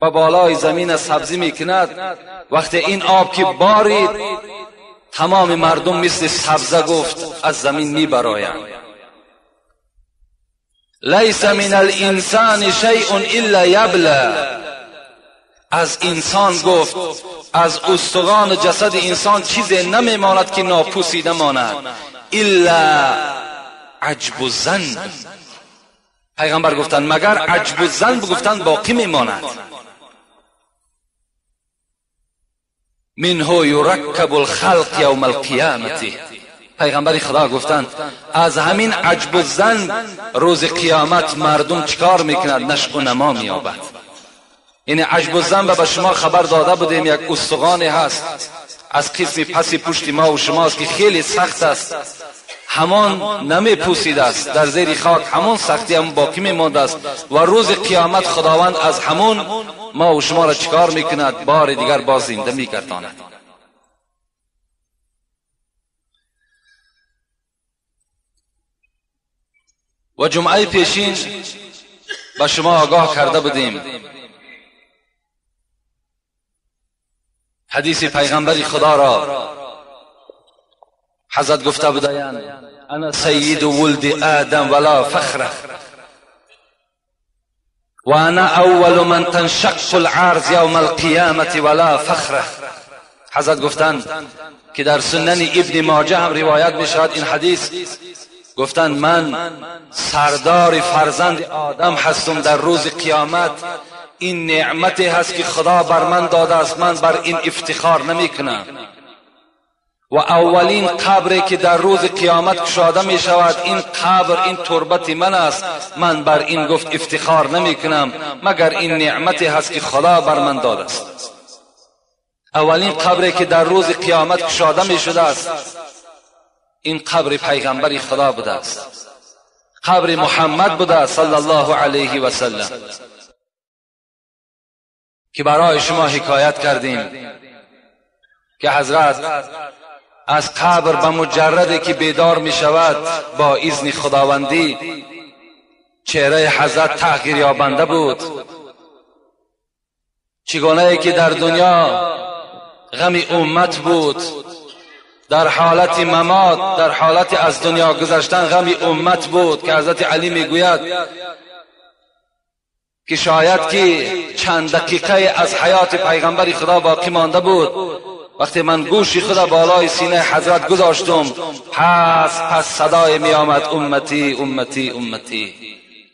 و بالای زمین سبزی میکند، وقتی این آب که بارید تمام مردم مثل سبزه گفت از زمین میبرایند. لیس من الانسان شیء الا یبلی. از انسان گفت از استخوان جسد انسان چیزی نمیماند که ناپوسیده ماند، الا عجب الذنب. پیغمبر گفتند مگر عجب الذنب گفتند باقی میماند. منه یرکب الخلق یوم القیامت. پیغمبر خدا گفتند از همین عجب الذنب روز قیامت مردم چیکار میکند؟ نشو و نما مییابد. یعنی عجب الذنب به شما خبر داده بودیم، یک استخوانی هست از قسم پس پشت ما و شماست که خیلی سخت است، همان نمی پوسیده است، در زیر خاک همان سختی هم باقی میمانده است و روز قیامت خداوند از همون ما و شما را چیکار میکند؟ بار دیگر باز زنده میگرداند. و جمعه پیشین به شما آگاه کرده بودیم حدیث پیغمبر خدا را حضرت گفته بودند انا سید ولد آدم ولا فخر و انا اول من تنشق العرض یوم القیامت ولا فخر. حضرت گفتند که در سنن ابن ماجه هم روایت می شود این حدیث، گفتند من سردار فرزند آدم هستم در روز قیامت، این نعمتی هست که خدا بر من داده است، من بر این افتخار نمی کنم. و اولین قبری که در روز قیامت کشاده می شود این قبر، این تربت من است، من بر این گفت افتخار نمی کنم مگر این نعمتی هست که خدا بر من داده است. اولین قبری که در روز قیامت کشاده می شده است این قبر پیغمبر خدا بوده است، قبر محمد بوده است صلی الله علیه و سلم، که برای شما حکایت کردیم که حضرت از قبر به مجردی که بیدار می شود با اذن خداوندی چهره حضرت تغییر یابنده بود، چگونه که در دنیا غم امت بود، در حالت ممات، در حالت از دنیا گذشتن غم امت بود که حضرت علی میگوید که شاید که چند دقیقه از حیات پیغمبر خدا باقی مانده بود، وقتی من گوشی خدا بالای سینه حضرت گذاشتم پس صدای می آمد امتی امتی امتی.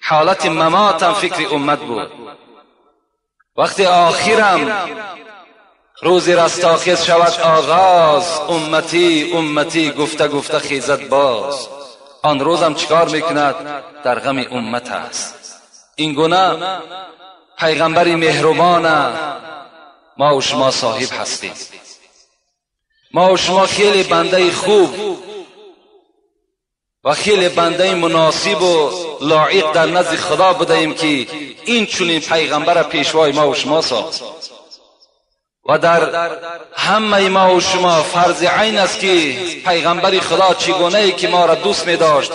حالت مماتم فکر امت بود. وقتی آخرم روز رستاخیز شود آغاز، امتی امتی گفته گفته خیزد باز. آن روزم چیکار میکند؟ در غم امت است. این گونه پیغمبر مهربان ما و شما صاحب هستیم. ما و شما خیلی بنده خوب و خیلی بنده مناسب و لایق در نزد خدا بودیم که این چنین پیغمبر پیشوای ما و شما ساخت. و در همه ما و شما فرض عین است که پیغمبر خدا چگونه ای که ما را دوست می داشت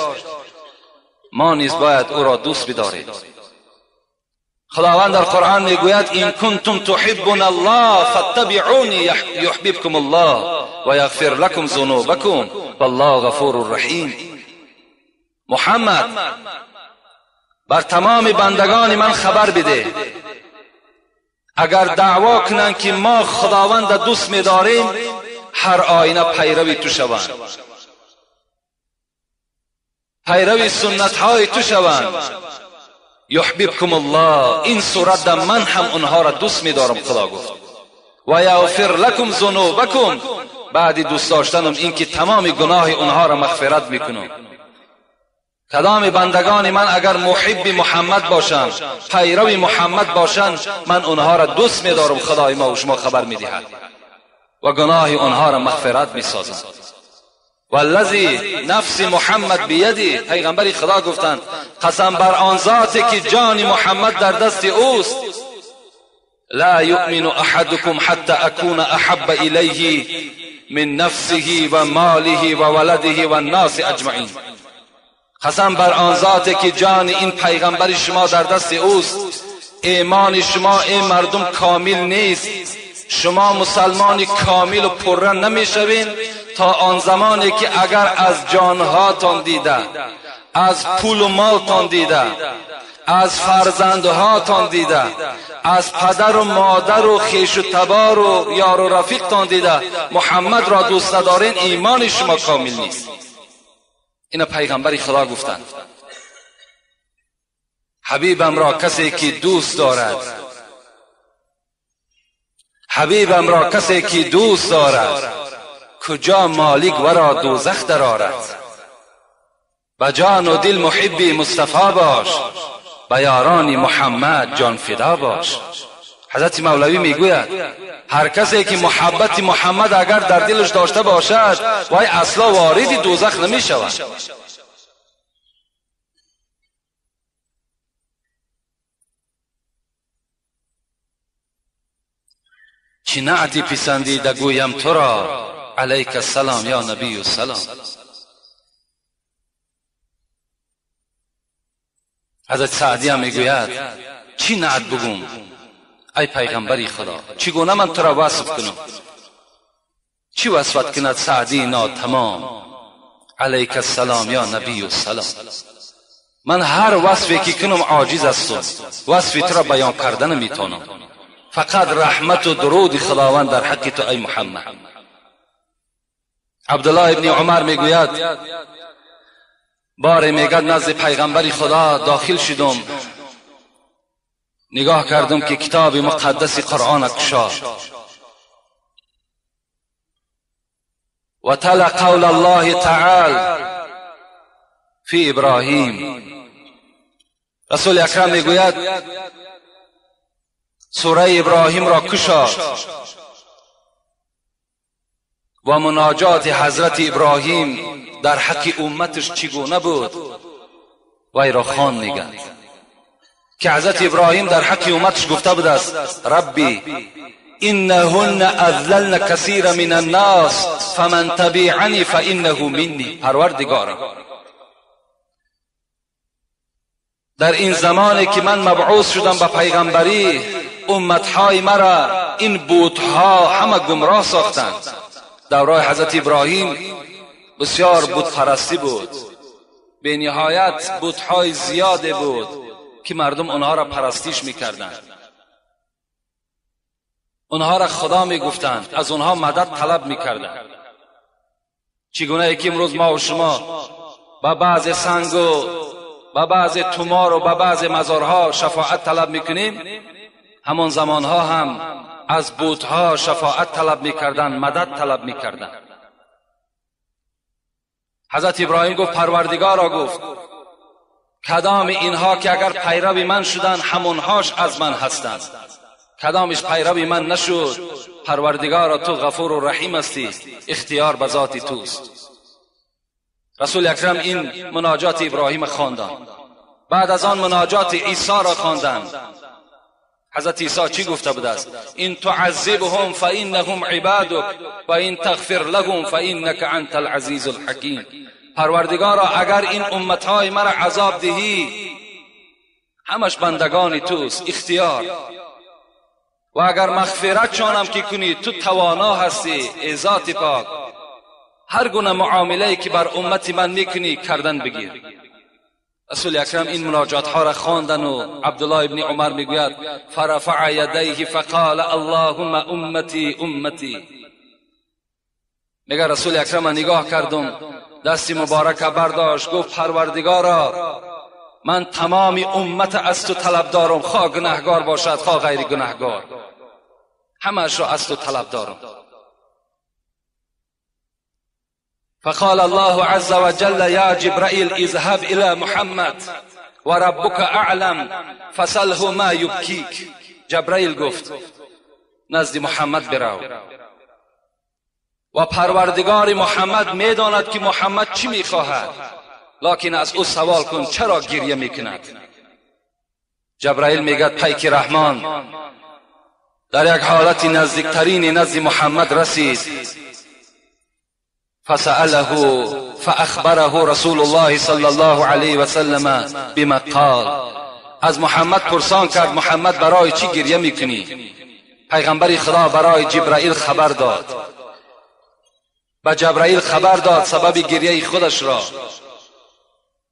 ما نیز باید او را دوست بداریم. خداوند در قرآن میگوید این کنتم تحبون الله فاتبعونی یحببکم الله و یغفر لکم ذنوبکم والله غفور رحیم. محمد بر تمام بندگان من خبر بده اگر دعوا کنند که ما خداوند دوست می‌داریم هر آینه پیروی تو شوند، پیروی سنت های تو شوند. یحببکم الله، این صورت در من هم اونها را دوست می‌دارم خدا گفت. و یغفر لکم ذنوبکم، بعد دوست داشتنم این که تمام گناه اونها را مغفرت میکنم. کدام بندگان من اگر محب محمد باشند، پیرو محمد باشند، من اونها را دوست می‌دارم خدای ما و شما خبر می‌دهد و گناه اونها را مغفرت می‌سازم. والذی نفس محمد بیدی، پیغمبر خدا گفتند قسم بر آن ذاتی که جان محمد در دست اوست، لا یؤمن احدکم حتی اکون احب الیه من نفسه و ماله و ولده و الناس اجمعین. قسم بر آن ذاتی که جان این پیغمبر شما در دست اوست، ایمان شما ای مردم کامل نیست، شما مسلمان کامل و پره نمیشوین تا آن زمانی که اگر از جانهاتان دیده، از پول و مالتان دیده، از فرزندهاتان دیده، از پدر و مادر و خویش و تبار و یار و رفیقتان دیده محمد را دوست ندارین، ایمان شما کامل نیست. اینا پیغمبر خدا گفتند. حبیبم را کسی که دوست دارد، حبیبم را کسی که دوست دارد، کجا مالک ورا دوزخ درآرد. به جان و دل محبی مصطفی باش، به یاران محمد جان فدا باش. حضرت مولوی میگوید هر کسی که محبت محمد اگر در دلش داشته باشد، وای اصلا وارد دوزخ نمی شود. چی نعتی پسندیده گویم تو را، علیک السلام یا نبی السلام. حضرت سعدی هم میگوید چی نعت بگوم ای پیغمبری خدا، چگونه من تو را وصف کنم؟ چی وصفت کند سعدی ناتمام، علیک السلام یا نبی السلام. من هر وصفی که کنم عاجز هستم، وصفی تو را بیان کردن نمیتونم، فقط رحمت و درود خداوند در حق تو ای محمد. عبدالله ابن عمر میگوید باره میگد نزد پیغمبر خدا داخل شدم، نگاه کردم که کتاب مقدس قرآن کشاد و تلا قول الله تعالی فی ابراهیم. رسول اکرم میگوید سوره ابراهیم را کشاد و مناجات حضرت ابراهیم در حق امتش چگونه بود وی را خوان میگن که حضرت ابراهیم در حق امتش گفته بود است ربی انهن اذللن کثیر من الناس فمن تبعنی فانه منی. پروردگارا، در این زمانی که من مبعوث شدم به پیغمبری، امتهای مرا این بتها همه گمراه ساختند. دورای حضرت ابراهیم بسیار بت پرستی بود، به نهایت بتهای زیاده بود که مردم آنها را پرستیش میکردند، آنها را خدا میگفتند، از آنها مدد طلب میکردند. چگونه که امروز ما و شما با بعض سنگ و با بعض تومار و با بعض مزارها شفاعت طلب میکنیم، همان زمانها هم از بتها شفاعت طلب میکردند، مدد طلب میکردند. حضرت ابراهیم گفت پروردگارا، گفت کدام اینها که اگر پیرو من شدند همونهاش از من هستند، کدامش پیرو من نشد، پروردگارا تو غفور و رحیم هستی، اختیار به ذات توست. رسول اکرم این مناجات ابراهیم خواندند. بعد از آن مناجات عیسی را خواندند. حضرت عیسی چی گفته بود است؟ این تعذبهم فانهم عبادك و این تغفر لهم فانك انت العزیز الحکیم. پروردگارا اگر این امتهای مرا عذاب دهی همش بندگان توست، اختیار، و اگر مغفرت چانم که کنی تو توانا هستی، ای ذات پاک، هر گونه معامله که بر امت من میکنی کردن بگیر. رسول اکرم این مناجات ها را خواندن و عبدالله ابن عمر میگوید فرفع یدیه فقال اللهم امتی امتی. میگه رسول اکرم نگاه کردم، دست مبارک برداشت، گفت پروردگارا من تمام امت از تو طلب دارم، خواه گناهگار باشد خواه غیر گناهگار، همش را از تو طلب دارم. فقال الله عز وجل يا جبرائيل اذهب إلى محمد وربك أعلم فسله ما يبكيك. جبرائیل گفت نزد محمد برو و پروردگار محمد میداند که محمد چی میخواهد، لکن از او سوال کن چرا گریه میکند. جبرائیل میگد پیک رحمان در یک حالت نزدیکترین نزد محمد رسید. فسأله فأخبره رسول الله صلى الله عليه وسلم بما قال. از محمد پرسان کرد محمد برای چی گریه میکنی؟ پیغمبر خدا برای جبرائیل خبر داد، به جبرائیل خبر داد سبب گریه خودش را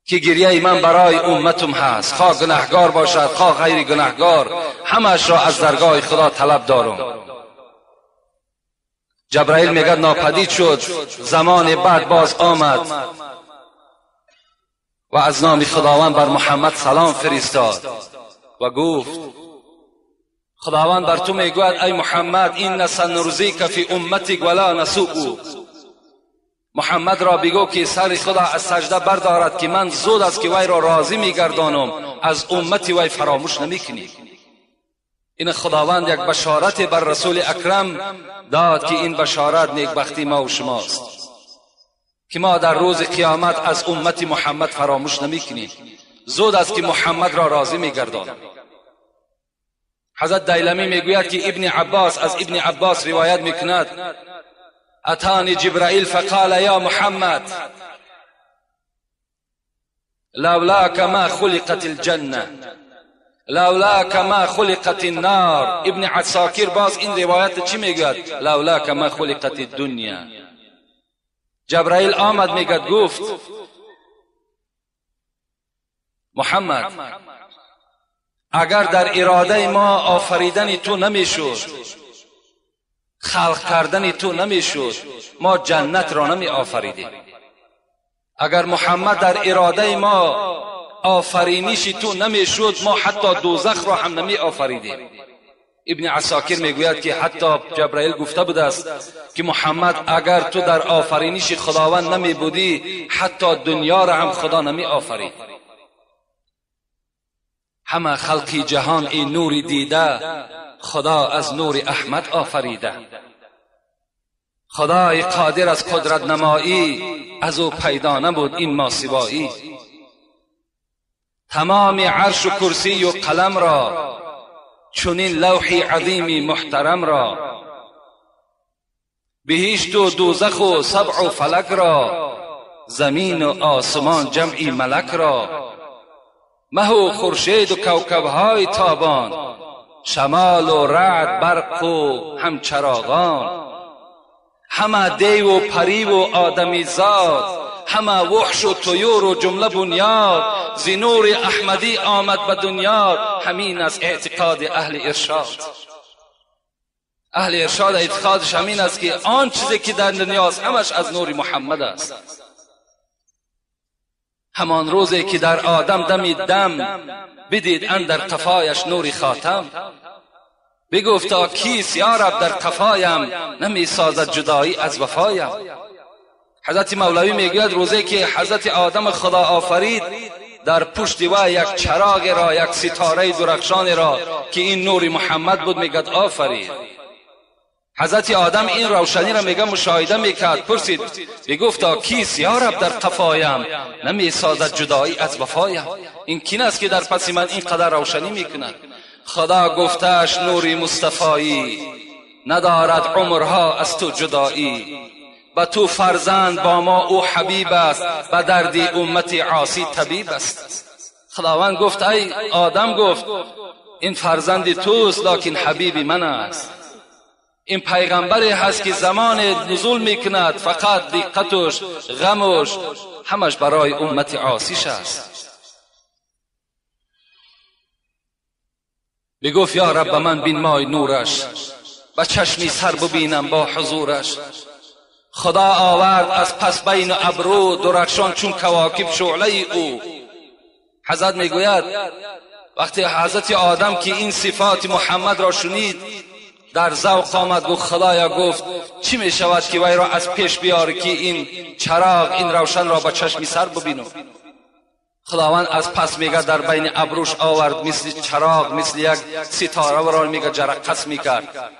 که گریه من برای امتم هست، خواه گناهگار باشد خواه غیر گناهگار، همش را از درگاه خدا طلب دارم. جبرائیل میگه ناپدید شد، زمان بعد باز آمد و از نام خداوند بر محمد سلام فرستاد و گفت خداوند بر تو میگوید ای محمد این سنرزیک فی امتک ولا نسوء. محمد را بگو که سر خدا از سجده بردارد که من زود است که وی را راضی میگردانم، از امت وی فراموش نمیکنی. این خداوند یک بشارت بر رسول اکرم داد که این بشارت نیکبختی ما و شماست که ما در روز قیامت از امت محمد فراموش نمیکنیم، زود است که محمد را راضی میگردانم. حضرت دیلمی میگوید که ابن عباس از ابن عباس روایت میکند اتانی جبرائیل فقال یا محمد لولاک ما خلقت الجنه لولاک ما خلقت النار. ابن عساکر باز این روایت چی میگوید؟ لولاک ما خلقت الدنیا. جبرائیل آمد میگد گفت محمد اگر در اراده ما آفریدن تو نمیشد، خلق کردن تو نمیشد، ما جنت را نمی آفریدیم. اگر محمد در اراده ما آفرینش تو نمیشد، ما حتی دوزخ را هم نمی آفریدیم. ابن عساکر میگوید که حتی جبرائیل گفته بوده است که محمد اگر تو در آفرینش خداوند نمی بودی، حتی دنیا را هم خدا نمی آفرید. همه خلقی جهان این نور دیده، خدا از نور احمد آفریده. خدای قادر از قدرت نمایی، از او پیدا نبود این ماسوایی. تمام عرش و کرسی و قلم را، چنین لوح عظیم محترم را، بهشت و دوزخ و سبع و فلک را، زمین و آسمان جمعی ملک را، مه و خورشید و کوکبهای تابان، شمال و رعد برق و هم چراغان، همه دیو و پری و آدمی زاد، همه وحش و طیور و جمله بنیاد، ز نور احمدی آمد به دنیا، همین از اعتقاد اهل ارشاد. اهل ارشاد اعتقادش همین است که آن چیزی که در دنیاست همش از نور محمد است. همان روزی که در آدم دمید دم، بدید اندر قفایش نور خاتم، بگفتا کیست یا رب در قفایم، نمی سازد جدایی از وفایم. حضرت مولوی میگوید روزی که حضرت آدم خدا آفرید، در پشت وی یک چراغ را، یک ستاره درخشان را که این نور محمد بود میگد آفرید. حضرت آدم این روشنی را میگه مشاهده میکرد، پرسید بگفتا کیست یا رب در قفایم، نمی سازد جدایی از وفایم. این کین است که در پس من اینقدر روشنی میکند؟ خدا گفتش نوری مصطفایی، ندارد عمرها از تو جدایی، به تو فرزند با ما او حبیب است، به درد امت عاصی طبیب است. خداوند گفت ای آدم، گفت این فرزند توست لکن حبیب من است. این پیغمبری هست که زمان نزول میکند فقط دقتش، غمش، همش برای امت عاصیش است. بگفت یا رب من بین مای نورش، به چشمی سر ببینم با حضورش. خدا آورد از پس بین ابرو، درخشان چون کواکب شعله او. حضرت میگوید وقتی حضرت آدم که این صفات محمد را شنید در ذوق آمد، گفت خدایا، گفت چی می شود که وی را از پیش بیاری که این چراغ، این روشن را با چشمی سر ببینم. خداوند از پس میگه در بین ابروش آورد، مثل چراغ، مثل یک ستاره را میگه جرقس میکرد.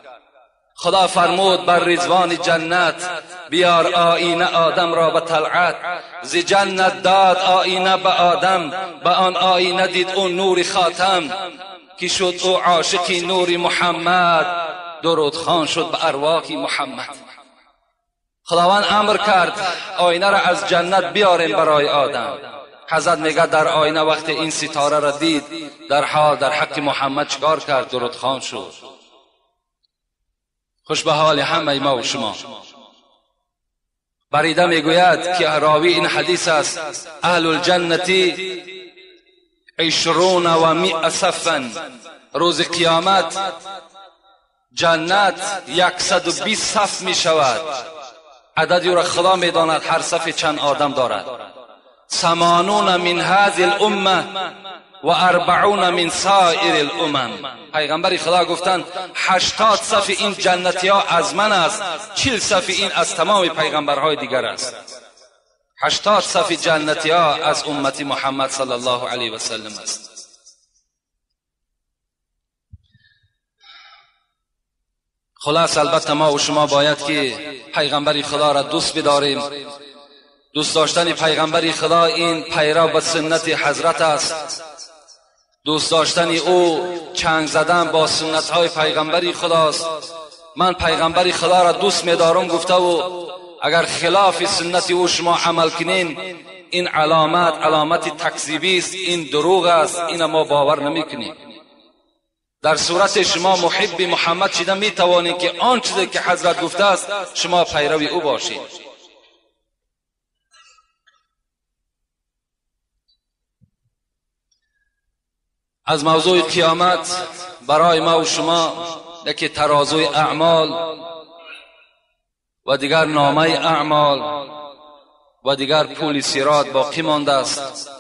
خدا فرمود بر رضوان جنت، بیار آینه آدم را به طلعت. ز جنت داد آینه به آدم، به آن آینه دید او نور خاتم، که شد او عاشق نور محمد، درود خوان شد به ارواح محمد. خداوند امر کرد آینه را از جنت بیاریم برای آدم. حضرت میگه در آینه وقتی این ستاره را دید، در حال در حق محمد چکار کرد؟ درودخوان شد. خوش به حال همه ما و شما. بریده میگوید که راوی این حدیث است: اهل الجنة 120 صفا. روز قیامت جنت 120 صف می شود. عددی را خدا می داند، هر صف چند آدم دارد. 80 من هذه الامه و 40 من سایر الامم. پیغمبر خدا گفتند 80 صف این جنتی ها از من است، 40 صف این از تمام پیغمبرهای دیگر است. 80 صف جنتی ها از امت محمد صلی الله علیه و سلم است. خلاص البته ما و شما باید که پیغمبر خدا را دوست بداریم. دوست داشتن پیغمبر خدا این پیرو به سنت حضرت است. دوست داشتن او چنگ زدن با سنت های پیغمبر خداست. من پیغمبر خدا را دوست می‌دارم گفته و اگر خلاف سنت او شما عمل کنین، این علامت تکذیبی است، این دروغ است، این ما باور نمی‌کنیم. در صورت شما محب محمد شده می توانید که آن چیزی که حضرت گفته است شما پیرو او باشید. از موضوع قیامت برای ما و شما یکی ترازوی اعمال و دیگر نامه اعمال و دیگر پول صراط باقی مانده است.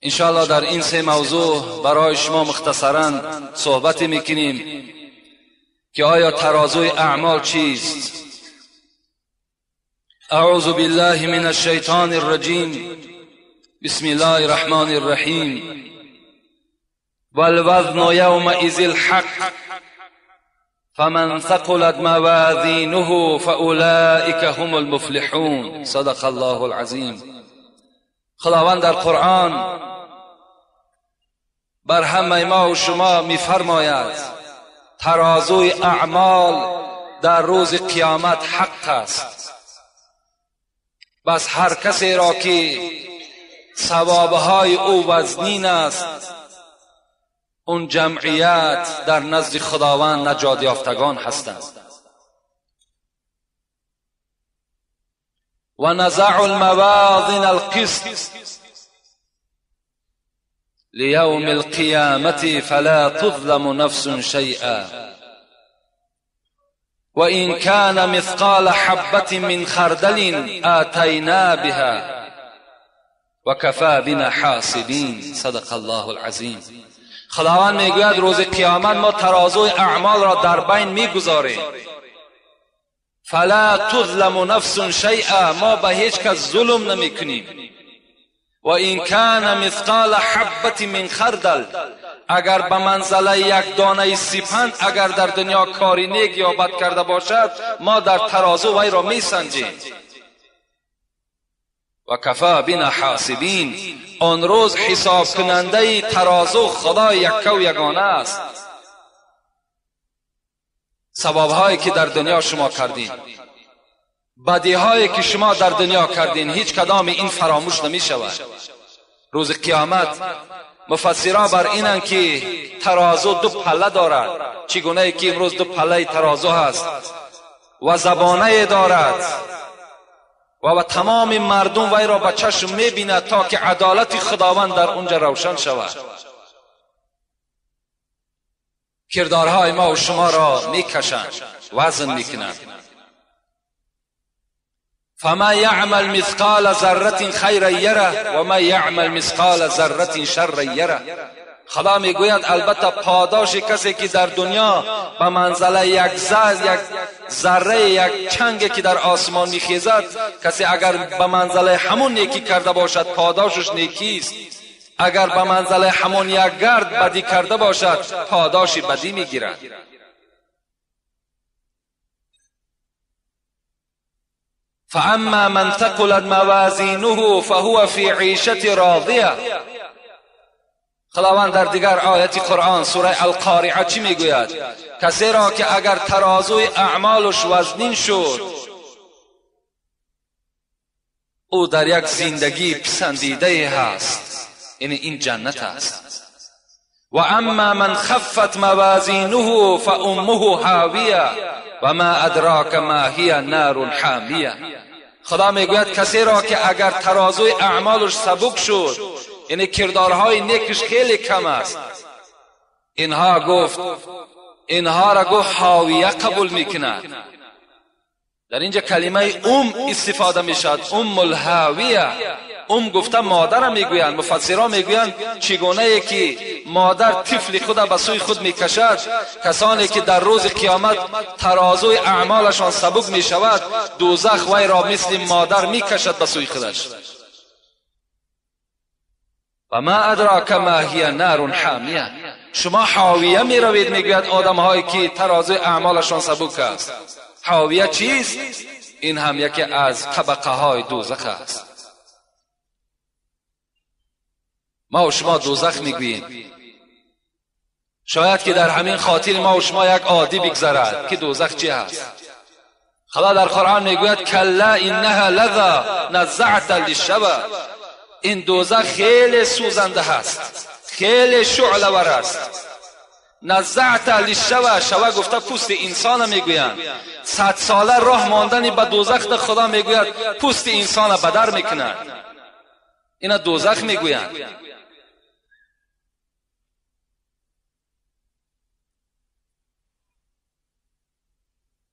انشاءالله در این سه موضوع برای شما مختصرا صحبت میکنیم که آیا ترازوی اعمال چیست؟ اعوذ بالله من الشیطان الرجیم. بسم الله الرحمن الرحیم. والوزن یومئذ الحق فمن ثقلت موازینه فاولئک هم المفلحون. صدق الله العظیم. خداوند در قرآن بر همه ما و شما میفرماید ترازوی اعمال در روز قیامت حق است. بس هر کسی را که ثوابهای او وزنین است، اون جمعیت در نزد خداوند نجات یافتگان هستند. و نزع الموازین القسط لیوم القیامة فلا تظلم نفس شیئا وإن كان مثقال حبة من خردل آتینا بها وکفی بنا حاسبین. صدق الله العظیم. خداوند میگوید روز قیامت ما ترازوی اعمال را در بین میگذاریم. فلا تظلم نفس شیئا، ما به هیچ کس ظلم نمیکنیم. و این کان مثقال حبة من خردل، اگر به منزله یک دانه سیپند اگر در دنیا کاری نیک یا بد کرده باشد، ما در ترازو وی را میسنجیم. و کفا بنا حاسبین، آن روز حساب کننده ترازو خدا یکه و یگانه است. ثوابهایی که در دنیا شما کردین، بدیهایی که شما در دنیا کردین، هیچ کدام این فراموش نمی شود. روز قیامت مفسرا بر اینند که ترازو دو پله دارد، چگونه که امروز دو پله ترازو هست و زبانه دارد و تمام مردم وی را به چشم میبیند تا که عدالت خداوند در اونجا روشن شود. کردارهای ما و شما را میکشند، وزن میکنند. فما یعمل مثقال ذره خیرا یره و ما یعمل مثقال ذره شرا یره. خدا میگوید البته پاداش کسی که در دنیا به منزله یک ذره یک چنگ که در آسمان میخیزد، کسی اگر به منزله همون نیکی کرده باشد پاداشش نیکی است، اگر به منزله همون یک گرد بدی کرده باشد پاداش بدی میگیرد. فاما من ثقلت موازینه فهو فی عیشة راضیه. خداوند در دیگر آیت قرآن سوره القارعه چی میگوید؟ کسی را که اگر ترازوی اعمالش وزنین شد او در یک زندگی پسندیده هست، یعنی این جنت است. و اما من خفت موازینه فامه هاویه و ما ادراک ما هی نار حامیه. خدا میگوید کسی را که اگر ترازوی اعمالش سبک شد، یعنی کردارهای نیکش خیلی کم است، اینها گفت، اینها را گفت حاویه قبول میکند. در اینجا کلمه ام استفاده میشد، ام الهاویه. ام گفته مادر میگویند، مفسران میگویند چگونه ای که مادر طفل خود به سوی خود میکشد، کسانی که در روز قیامت ترازوی اعمالشان سبک میشود، دوزخ وی را مثل مادر میکشد به سوی خودش. و ما ادراک ما هی نار حامیه. شما حاویه میروید، میگوید آدم هایی که ترازوی اعمالشان سبک است. حاویه چیست؟ این هم یکی از طبقه های دوزخ است. ما و شما دوزخ میگوییم، شاید که در همین خاطر ما و شما یک عادی بگذرد که دوزخ چی هست. خدا در قرآن میگوید کلا انها لظی نزعة للشوی. این دوزخ خیلی سوزنده هست، خیلی شعله ور است. نزعت للشوی، شوه گفته پوست انسان میگویند. 100 ساله راه ماندن به دوزخ خدا میگوید پوست انسان بدر میکند. اینا دوزخ میگویند.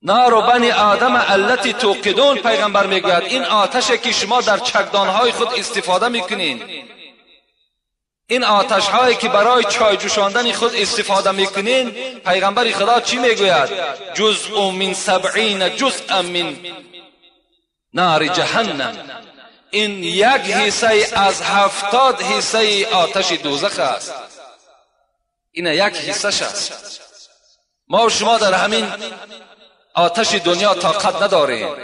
نار بنی آدم التي توقدون، پیغمبر میگوید این آتش که شما در چکدانهای خود استفاده میکنین، این آتش هایی که برای چای جوشاندن خود استفاده میکنین، پیغمبر خدا چی میگوید؟ جزء من 70 جزء من نار جهنم. این یک حصه از 70 حصه آتش دوزخ است. این یک حصهش است. ما و شما در همین آتش دنیا طاقت نداریم.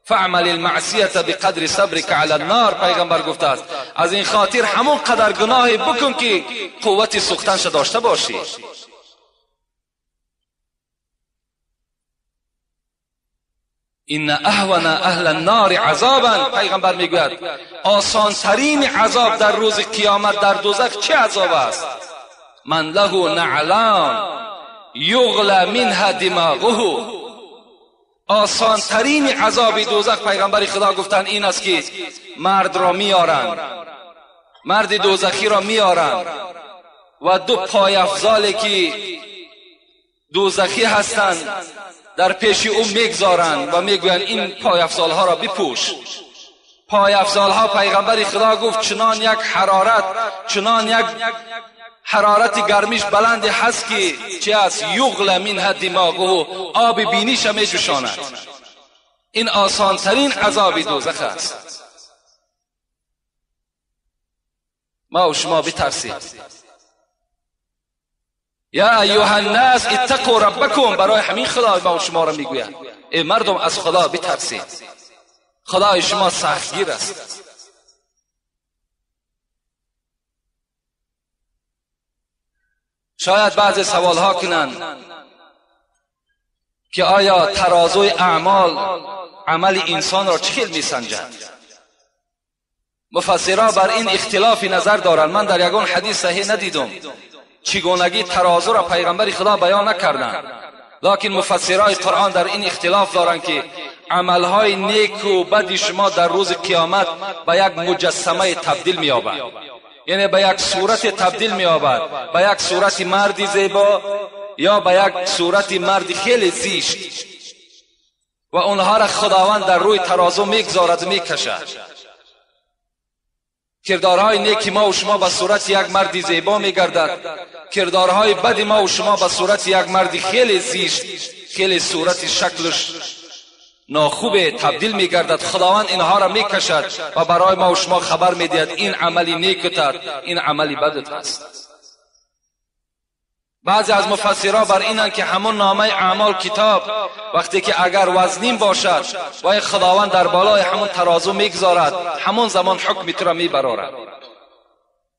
فعمل المعصیت بقدر صبرک علی النار، پیغمبر گفته است. از این خاطر همون قدر گناهی بکن که قوت سوختنش داشته باشی. این اهون اهل النار عذابا، پیغمبر میگوید آسان ترین عذاب در روز قیامت در دوزخ چه عذاب است؟ من له نعلان یغلی منها دماغه. آسان ترین عذاب دوزخ پیغمبر خدا گفتن این است که مرد را میارند، مرد دوزخی را میارند و دو پای افزالی که دوزخی هستند در پیش او میگذارند و میگویند این پای افزالها را بپوش. پای افزالها پیغمبر خدا گفت چنان یک حرارت، چنان یک حرارت گرمیش بلند هست که چه است؟ یغلی منها دماغه، آب بینیش می جوشاند. این آسان ترین عذاب دوزخ است. ما و شما بترسید. یا ایها الناس اتقوا ربکم، برای همین خدا ما و شما را میگوید ای مردم از خدا بترسید، خدای شما سختگیر است. شاید بعضی سوال ها کنند که آیا ترازوی اعمال عمل انسان را چه میسنجد؟ مفسرها بر این اختلاف نظر دارند. من در یگان حدیث صحیح ندیدم چگونگی ترازو را پیغمبر خدا بیان نکردند، لکن مفسرای قرآن در این اختلاف دارند که عملهای نیک و بد شما در روز قیامت به یک مجسمه تبدیل می‌یابد، یعنی به یک صورت تبدیل می‌یابد، به یک صورت مردی زیبا یا به یک صورت مرد خیلی زشت، و اونها را خداوند در روی ترازو میگذارد و میکشد. کردارهای نیک ما و شما به صورت یک مرد زیبا میگردد، کردارهای بد ما و شما به صورت یک مرد خیلی زشت، خیلی صورت شکلش ناخوب تبدیل میگردد. خداوند اینها را میکشد و برای ما و شما خبر میدهد این عملی نیکت، این عملی بدت است. بعضی از مفسرها بر اینند که همون نامه اعمال کتاب وقتی که اگر وزنین باشد و خداوند در بالای همون ترازو میگذارد، همون زمان حکم تو را میبرارد.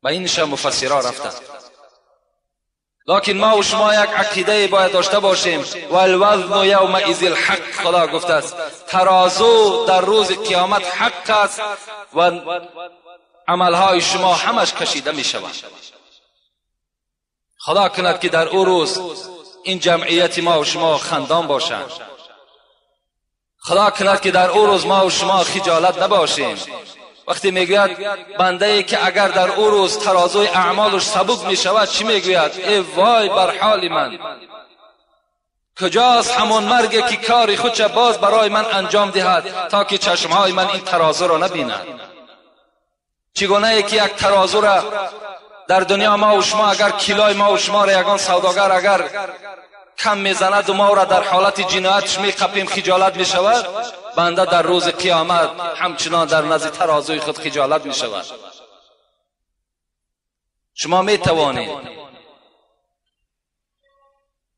و اینش مفسرها رفتند. لکن ما و شما یک عقیده باید داشته باشیم. والوزن یومئذ الحق، خدا گفته است ترازو در روز قیامت حق است و عملهای شما همش کشیده می شود. خدا کند که در او روز این جمعیت ما و شما خندان باشند. خدا کند که در او روز ما و شما خجالت نباشیم. وقتی میگوید بنده ای که اگر در او روز ترازوی اعمالش سبک میشود چی میگوید؟ ای وای بر حال من، کجاست همان مرگی که کار خودش باز برای من انجام دهد تا که چشمهای من این ترازو را نبیند. چگونه ای که یک ترازو را در دنیا ما و شما اگر کیلای ما و شما را یگان سوداگر اگر کم میزند و ما را در حالت جنایتش میقپیم خجالت میشود، بنده در روز قیامت همچنان در نزد ترازوی خود خجالت میشود. شما میتوانید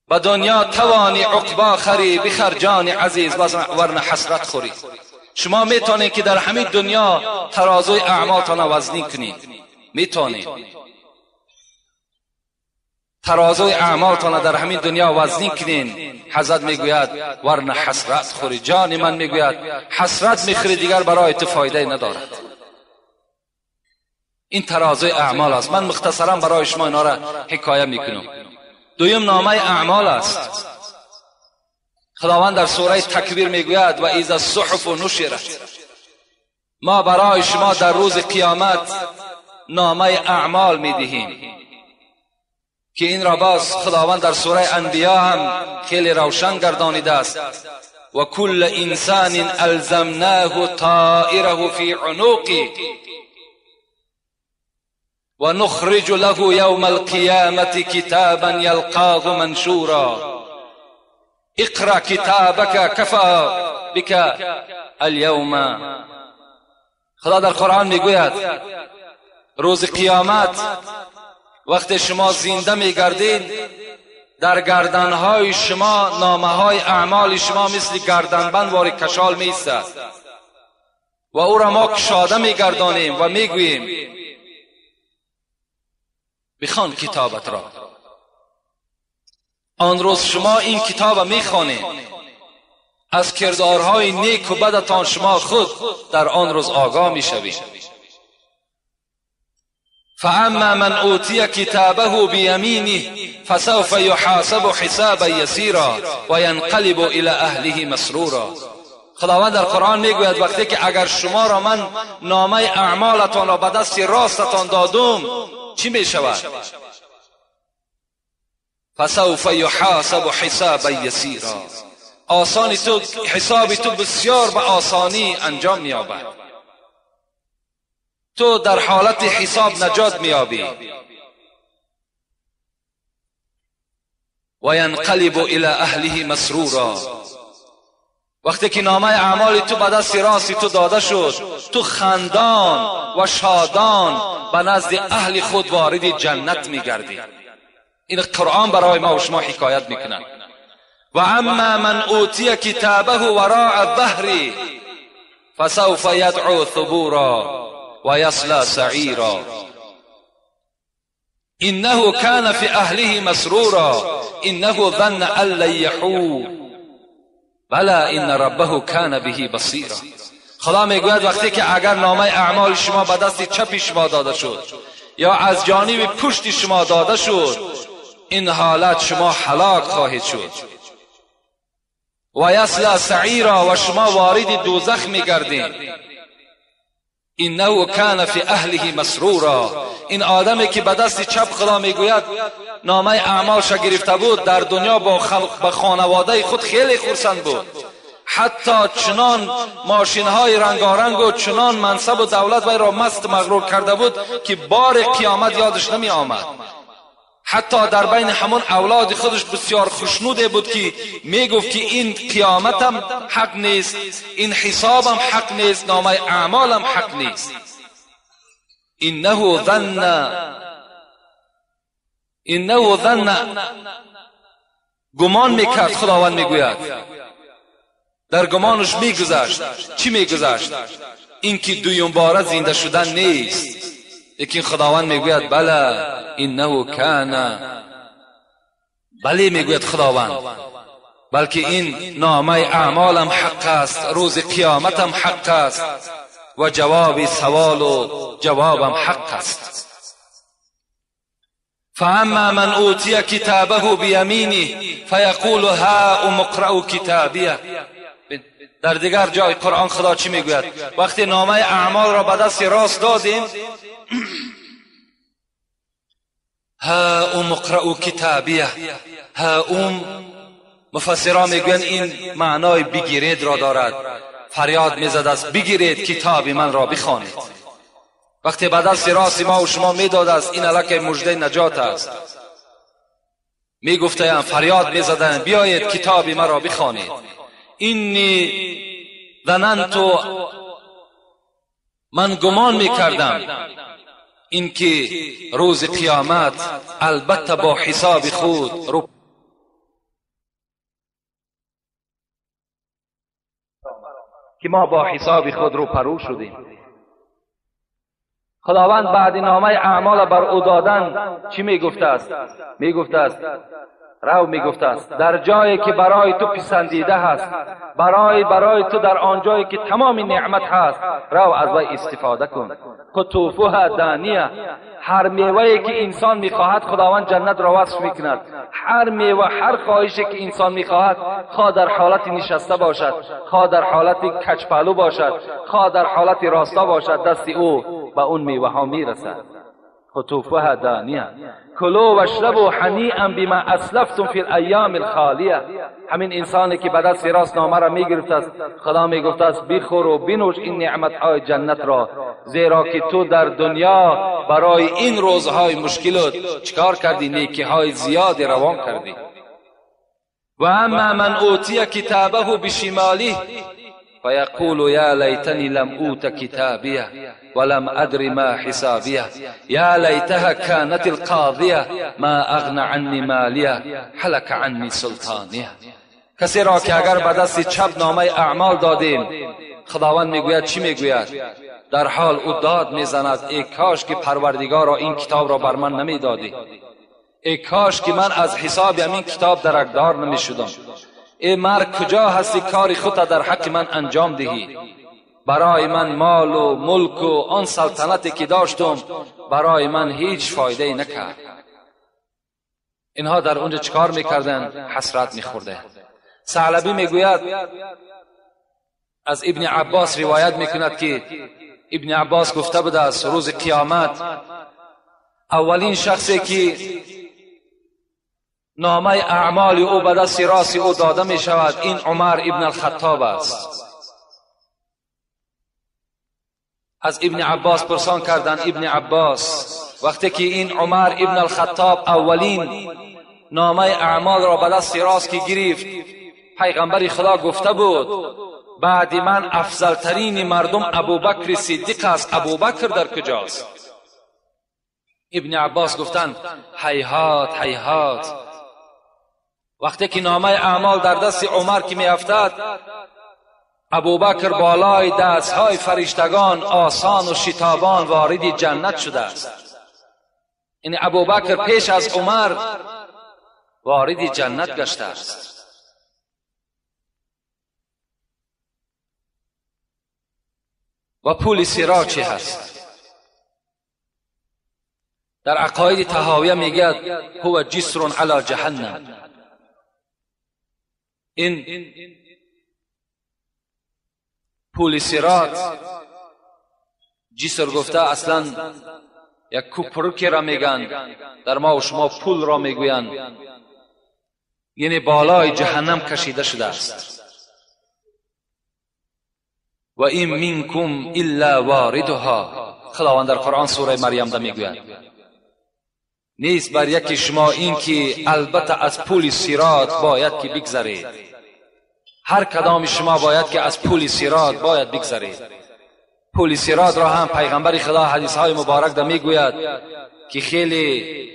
به دنیا توانی عقبا خری، بخر جان عزیز ورنه حسرت خوری. شما میتونید که در همین دنیا ترازوی اعمالتان وزنی کنید. میتونید ترازوی اعمالتان در همین دنیا وزنی کنین. حضرت میگوید ورنه حسرت خوری. جان من میگوید حسرت میخوری دیگر برای تو فایده ندارد. این ترازوی اعمال است. من مختصرا برای شما اینا را حکایه میکنم. دویم نامه اعمال است. خداوند در سوره تکویر میگوید و اذا الصحف نشرت، ما برای شما در روز قیامت نامه اعمال میدهیم که این را باز خداوند در سوره انبیا هم خیلی روشن گردانیده است. و کل انسان الزمناه طائره فی عنقه و نخرج له یوم القیامة کتابا یلقاه منشورا اقرأ کتابک کفا بک الیوم. خدا در قرآن میگوید روز قیامت وقتی شما زنده میگردید در گردنهای شما نامه های اعمال شما مثل گردنبند واری کشال میایستد و او را ما کشاده میگردانیم و میگوییم بخوان کتابت را. آن روز شما این کتاب میخوانید، از کردارهای نیک و بدتان شما خود در آن روز آگاه میشوید. فاما من اوتی کتابه بیمینه فسوف یحاسب حسابا یسیرا و ینقلب الی اهله مسرورا. خداوند در قرآن میگوید وقتی که اگر شما را من نامه اعمالتان را به دست راستتان دادم چی میشود؟ فسوف یحاسب حسابا یسیرا. آسانی تو حساب تو بسیار به آسانی انجام مییابد. تو در حالت حساب نجات مییابی. و ینقلب الی اهله مسرورا. وقتی که نامه اعمال تو به دست راست تو داده شد، تو خندان و شادان به نزد اهل خود وارد جنت میگردی. این قرآن برای ما و شما حکایت میکند. و اما من اوتی کتابه وراء ظهری فسوف یدعو ثبورا و یصلی سعیرا انه کان فی اهله مسرورا انه ظن ان لن یحور بلی ان ربه کان به بصیرا. خدا میگوید وقتی که اگر نامه اعمال شما به دست چپ شما داده شد یا از جانب پشت شما داده شد، این حالت شما هلاک خواهید شد. و یصلی سعیرا، و شما وارد دوزخ میگردید. انه کان فی اهله مسرورا. این آدمی که به دست چپ خدا میگوید نامه اعمالش گرفته بود، در دنیا با خلق با خانواده خود خیلی خرسند بود. حتی چنان ماشین‌های رنگارنگ و چنان منصب و دولت وی را مست مغرور کرده بود که بار قیامت یادش نمی آمد. حتی در بین همون اولاد خودش بسیار خوشنوده بود که میگفت که این قیامتم حق نیست، این حسابم حق نیست، نامه اعمالم حق نیست. انه ظن گمان میکرد. خداوند میگوید در گمانش میگذشت. چی میگذشت؟ اینکه دویم باره زنده شدن نیست. لیکن خداوند میگوید بله انه کان بله میگوید خداوند، بلکه این نامه اعمالم حق است، روز قیامتم حق است و جواب سوال و جوابم حق است. فاما من اوتی کتابه بیمینه فیقول هاؤم اقرءوا کتابیه. در دیگر جای قرآن خدا چی میگوید؟ وقتی نامه اعمال را به دست راست دادیم، هاؤم اقرءوا کتابیه، هاؤم مفسران میگویند این معنای بگیرید را دارد. فریاد میزد است بگیرید کتاب من را بخوانید. وقتی به دست راست ما و شما میداد است، این الک مژده نجات است. میگفتند، فریاد میزدند بیایید کتاب مرا بخوانید. اینی ظننت، من گمان میکردم اینکه روز قیامت البته با حساب خود رو که ما با حساب خود رو پرو شدیم. خداوند بعد نامه اعمال بر او دادن چی میگفته است؟ میگفته است رو میگفته است در جایی که برای تو پسندیده هست، برای تو در آن جایی که تمام نعمت هست، رو از وی استفاده کن. قطوفها دانیه، هر میوه‌ای که انسان میخواهد خداوند جنت را وصف میکند. هر میوه، هر خواهشی که انسان میخواهد، خواه در حالت نشسته باشد، خواه در حالت کجپلو باشد، خواه در حالت راستا باشد، دست او به اون میوه ها میرسد. قطوفها دانیه کلوا واشربوا هنیئا بما اسلفتم فی الایام الخالیه. همین انسانی که به دست راست نامه را میگرفت است، خدا میگفت است بخور و بنوش این نعمتهای جنت را، زیرا که تو در دنیا برای این روزهای مشکلات چکار کردی؟ نیکیهای زیادی روان کردی. و اما من اوتی کتابه بشماله فیقول یا لیتنی لم اوت کتابیه ولم أدر ما حسابيه يا ليتها كانت القاضية ما أغنى عني ماليه هلك عني سلطانيه. کسی را که اگر به دست چپ نامه اعمال دادیم، خداوند میگوید چی میگوید؟ در حال او داد میزند ای کاش که پروردگار را این کتاب را بر من نمیدادی، ای کاش که من از حساب این کتاب درکدار نمیشدم، ای مرگ کجا هستی کار خود در حق من انجام دهی؟ برای من مال و ملک و آن سلطنتی که داشتم برای من هیچ فایده نکرد. اینها در اونجا چکار میکردن؟ حسرت میخوردن. ثعلبی میگوید از ابن عباس روایت میکند که ابن عباس گفته بوده است روز قیامت اولین شخصی که نامه اعمال او به دست راست او داده میشود این عمر ابن الخطاب است. از ابن عباس پرسان کردند ابن عباس وقتی که این عمر ابن الخطاب اولین نامه اعمال را به دست راست که گرفت، پیغمبر خدا گفته بود بعد من افضلترین مردم ابوبکر صدیق است، ابوبکر در کجاست؟ ابن عباس گفتند هیهات هیهات. وقتی که نامه اعمال در دست عمر که می افتد، ابوبکر بالای دستهای فرشتگان آسان و شتابان وارد جنت شده است. یعنی ابوبکر پیش از عمر وارد جنت گشته است. و پول صراط چی هست؟ در عقاید طحاویه میگه هو جسر علی جهنم. این پول صراط جسر گفته اصلا یک کوپرکی را میگن، در ما و شما پول را میگویند، یعنی بالای جهنم کشیده شده است. و این منکم الا واردها، خداوند در قرآن سوره مریم ده میگوید نیست بر یکی شما این که البته از پول صراط باید که بگذرید. هر کدام شما باید که از پول صراط باید بگذرید. پول صراط را هم پیغمبر خدا حدیث های مبارک ده میگوید که خیلی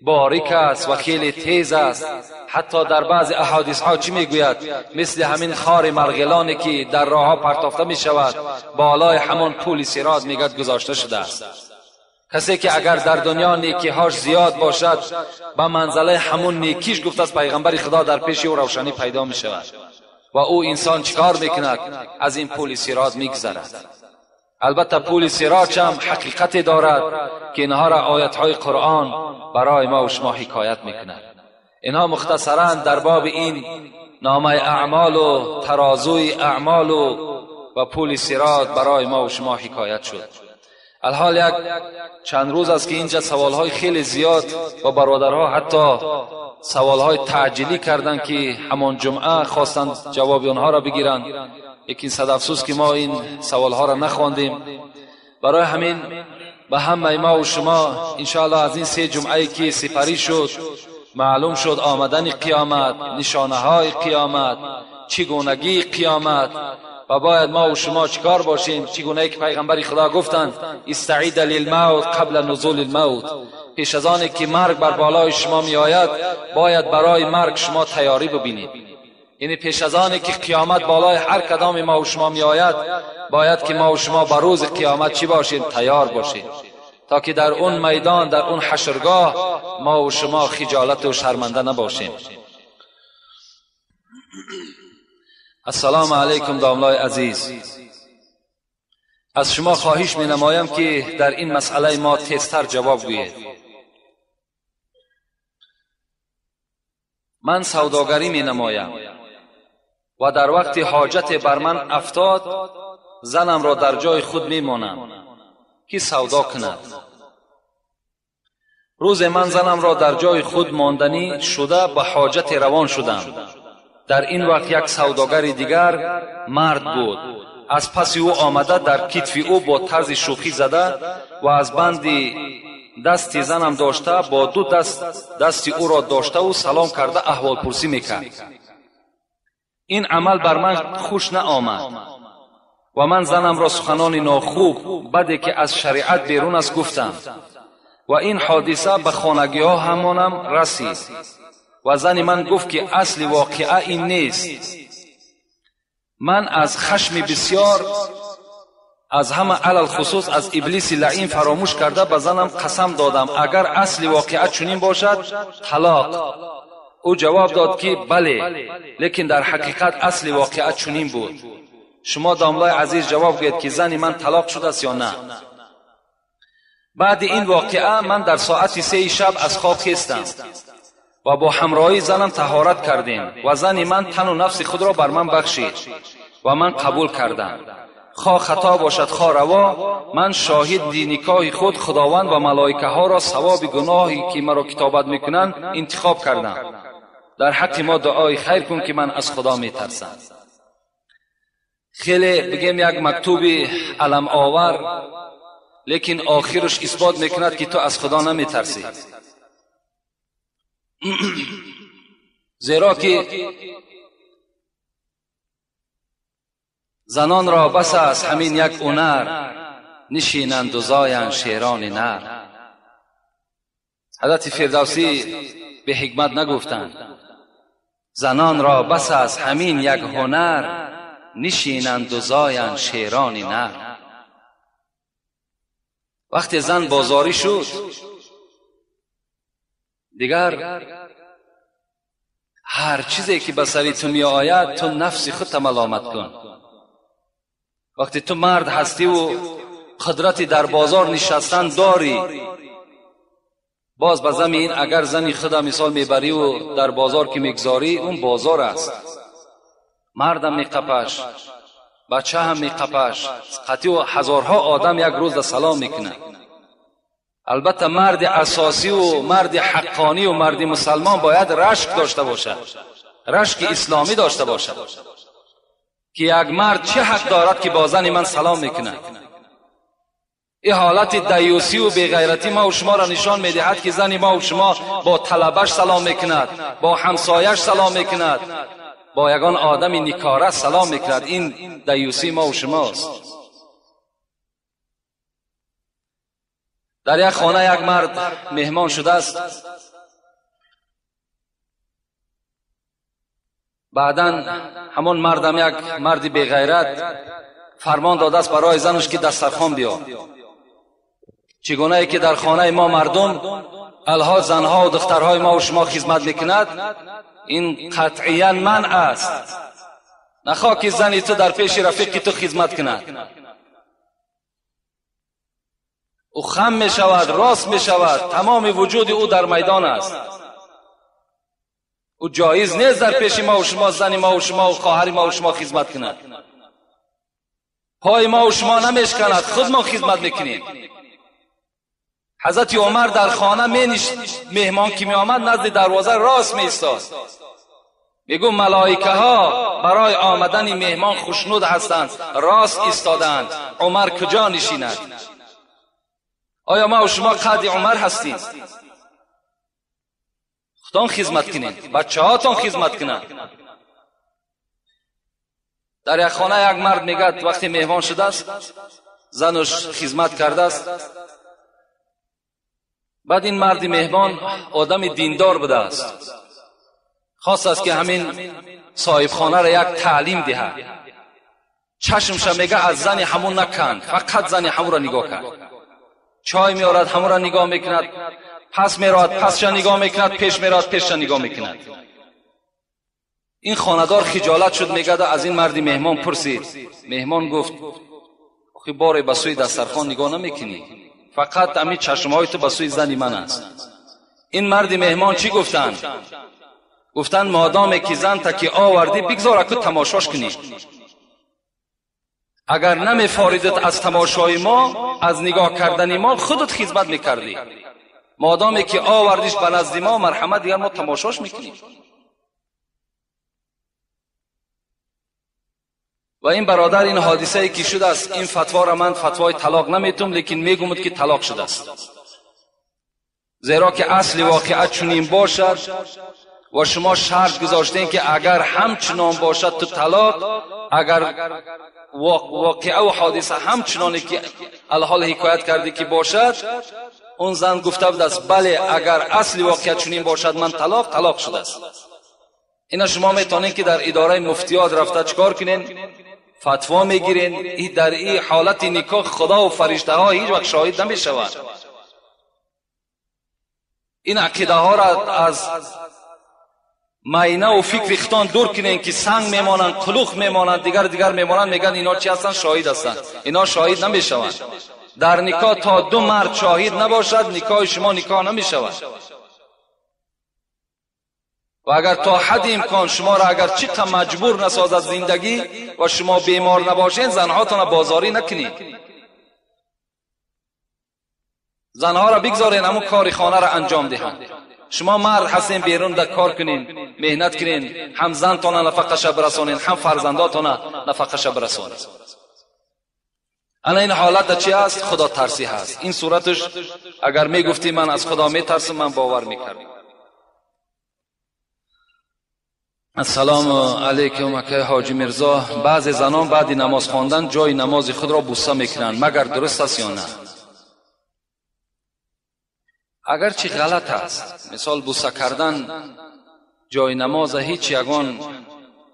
باریک است و خیلی تیز است. حتی در بعض احادیث ها چی میگوید؟ مثل همین خار مرغلانی که در راه ها پرتافته می شود، بالای همان پول صراط میگد گذاشته شده است. کسی که اگر در دنیا نیکیهاش زیاد باشد به منزله همون نیکیش گفت از پیغمبر خدا در پیش او روشنی پیدا می شود و او انسان چیکار میکند؟ از این پول صراط میگذرد. البته پول صراط هم حقیقت دارد که اینها را آیت های قرآن برای ما و شما حکایت میکند. اینها مختصرا در باب این نامه اعمال و ترازوی اعمال و پول صراط برای ما و شما حکایت شد. الحال یک چند روز است که اینجا سوالهای خیلی زیاد و برادرها حتی سوالهای تعجیلی کردند که همان جمعه خواستند جواب آنها را بگیرند. یکی صد افسوس که ما این سوالها را نخواندیم. برای همین به همه ما و شما انشاءالله از این 3 جمعه که سپری شد معلوم شد آمدن قیامت، نشانه های قیامت، چگونگی قیامت و باید ما و شما چیکار باشیم. چگونه که پیغمبر خدا گفتند استعید للموت قبل نزول الموت، پیش از آن که مرگ بر بالای شما می آید باید برای مرگ شما تیاری ببینید. یعنی پیش از آن که قیامت بالای هر کدام ما و شما می آید باید که ما و شما بر روز قیامت چی باشیم؟ تیار باشیم، تا که در اون میدان، در اون حشرگاه ما و شما خجالت و شرمنده نباشیم. السلام علیکم داملای عزیز، از شما خواهش می نمایم که در این مسئله ما تیزتر جواب گویید. من سوداگری می نمایم و در وقت حاجت بر من افتاد زنم را در جای خود می مانم که سودا کند. روز من زنم را در جای خود ماندنی شده به حاجت روان شدم. در این وقت یک سوداگر دیگر مرد بود، از پس او آمده در کتف او با طرز شوخی زده و از بند دست زنم داشته با 2 دست دست او را داشته و سلام کرده احوال پرسی میکرد. این عمل بر من خوش نآمد و من زنم را سخنان ناخوب بده که از شریعت بیرون است گفتم و این حادثه به خانگی ها همانم رسید و زن من گفت که اصل واقعه این نیست. من از خشم بسیار از همه علل خصوص از ابلیس لعین فراموش کرده به زنم قسم دادم اگر اصل واقعه چنین باشد طلاق. او جواب داد که بله، لیکن در حقیقت اصل واقعه چنین بود. شما داملای عزیز جواب گوید که زن من طلاق شده است یا نه؟ بعد این واقعه من در ساعت 3 شب از خواب خیستم و با همراهی زنم طهارت کردیم و زن من تن و نفس خود را بر من بخشید و من قبول کردم. خواه خطا باشد خواه روا، من شاهد نکاح خود خداوند و ملائکه ها را ثواب گناهی که مرا کتابت میکنند انتخاب کردم. در حق ما دعای خیر کن که من از خدا میترسم. خیلی بگیم یک مکتوب علم آور، لیکن آخرش اثبات میکند که تو از خدا نمیترسی، زیرا که زنان را بس است همین یک هنر، نشینند و زایند شیران نر. حضرت فردوسی به حکمت نگفتند زنان را بس است همین یک هنر، نشینند و زایند شیران نر. وقتی زن بازاری شد دیگر هر چیزی که به سری تو می آید تو نفس خودت ملامت کن. وقتی تو مرد هستی و قدرتی در بازار نشستن داری، باز به زمین اگر زنی خود مثال میبری و در بازار که میگذاری اون بازار است، مردم میقپش، بچه هم میقپش، قطعی و هزارها آدم یک روز در سلام میکنه. البته مرد اساسی و مرد حقانی و مرد مسلمان باید رشک داشته باشد، رشک اسلامی داشته باشد که یک مرد چه حق دارد که با زن من سلام میکنه. این حالت دیوسی و بیغیرتی ما و شما را نشان میدهد که زن ما و شما با طلبش سلام میکند، با همسایش سلام میکند، با یگان آدم نیکاره سلام میکند. این دیوسی ما و شماست. در یک خانه یک مرد مهمان شده است. بعداً همون مردم یک مردی بیغیرت فرمان داده است برای زنش که دسترخوان بیا. چگونه که در خانه ما مردم الها زنها و دخترهای ما و شما خدمت میکند، این قطعیا منع است. نخواه که زنی تو در پیش رفیقی تو خدمت کند. او خم می شود، راست می شود، تمام وجود او در میدان است. او جایز نیست در پیش ما و شما زن ما و شما و خواهر ما و شما خدمت کند. پای ما و شما نمیشکند، خود ما خدمت میکنیم. حضرت عمر در خانه مهمان که می آمد نزد دروازه راست می ایستاد. میگو ملائکه ها برای آمدن مهمان خوشنود هستند، راست ایستادند. عمر کجا نشیند؟ آیا ما و شما قد عمر هستیم؟ خودتان خدمت کنید، بچه هاتان خدمت کنند. در یک خانه یک مرد میگد وقتی مهمان شده است، زنش خدمت کرده است. بعد این مرد مهمان آدم دیندار بوده است، خواست است که همین صاحب خانه را یک تعلیم دهد. چشمش میگه از زن همون نکند، فقط زن همون را نگاه کرد. چای میارد همون را نگاه میکند، پس میراد پسش نگاه میکند، پیش میراد پیشش نگاه میکند. این خانه‌دار خجالت شد، میگه از این مرد مهمان پرسید. مهمان گفت آخه باره به سوی دسترخوان نگاه نمیکنی، فقط همین چشمهای تو به سوی زن من است. این مرد مهمان چی گفتند؟ گفتند مادام که زن تا که آوردی بگذار اکو تماشاش کنی. اگر نمیفاریدت از تماشای ما، از نگاه کردن ما، خودت خدمت میکردی. مادامی که آوردیش به نزد ما، مرحمت دیگر ما تماشاش میکنیم. و این برادر این حادثه ای که شده است، این فتوا را من فتوای طلاق نمیتم، لیکن میگم که طلاق شده است. زیرا که اصل واقعه چنین باشد و شما شرط گذاشتین که اگر همچنان باشد تو طلاق، اگر واقعه و حادثه همچنانی که الحال حکایت کردی که باشد، اون زن گفته بود است بله اگر اصل واقعه چنین باشد من طلاق، طلاق شده است. اینا شما میتونین که در اداره مفتیات رفته چکار کنین؟ فتوا میگیرین. در این حالت نکاح خدا و فرشته ها هیچ وقت شاهد نمیشوند. این عقیده ها را از ماینه و فکر اختان دور کنین که سنگ میمانند، قلوخ میمانند، دیگر دیگر میمانند، میگن اینا چی هستند؟ شاهد هستند. اینا شاهد نمیشوند. در نکاح تا دو مرد شاهد نباشد نکاح شما نکاح نمیشود. و اگر تا حد امکان شما را اگر چقدر مجبور نسازد زندگی و شما بیمار نباشین، زنهاتان را بازاری نکنید. زنها را بگذارین همون کار خانه را انجام دهند. شما مرد هستین، بیرون در کار کنین، مهنت کنین، هم زنتان نفقه برسانین، هم فرزنداتان نفقه برسانین. انا این حالت چی است؟ خدا ترسی هست. این صورتش اگر میگفتی من از خدا میترسم، من باور میکردم. السلام علیکم اکای حاجی میرزا. بعض زنان بعد نماز خواندن جای نماز خود را بوسه میکنند، مگر درست است یا نه؟ اگرچه غلط است. مثال بوسه کردن جای نماز هیچ یگان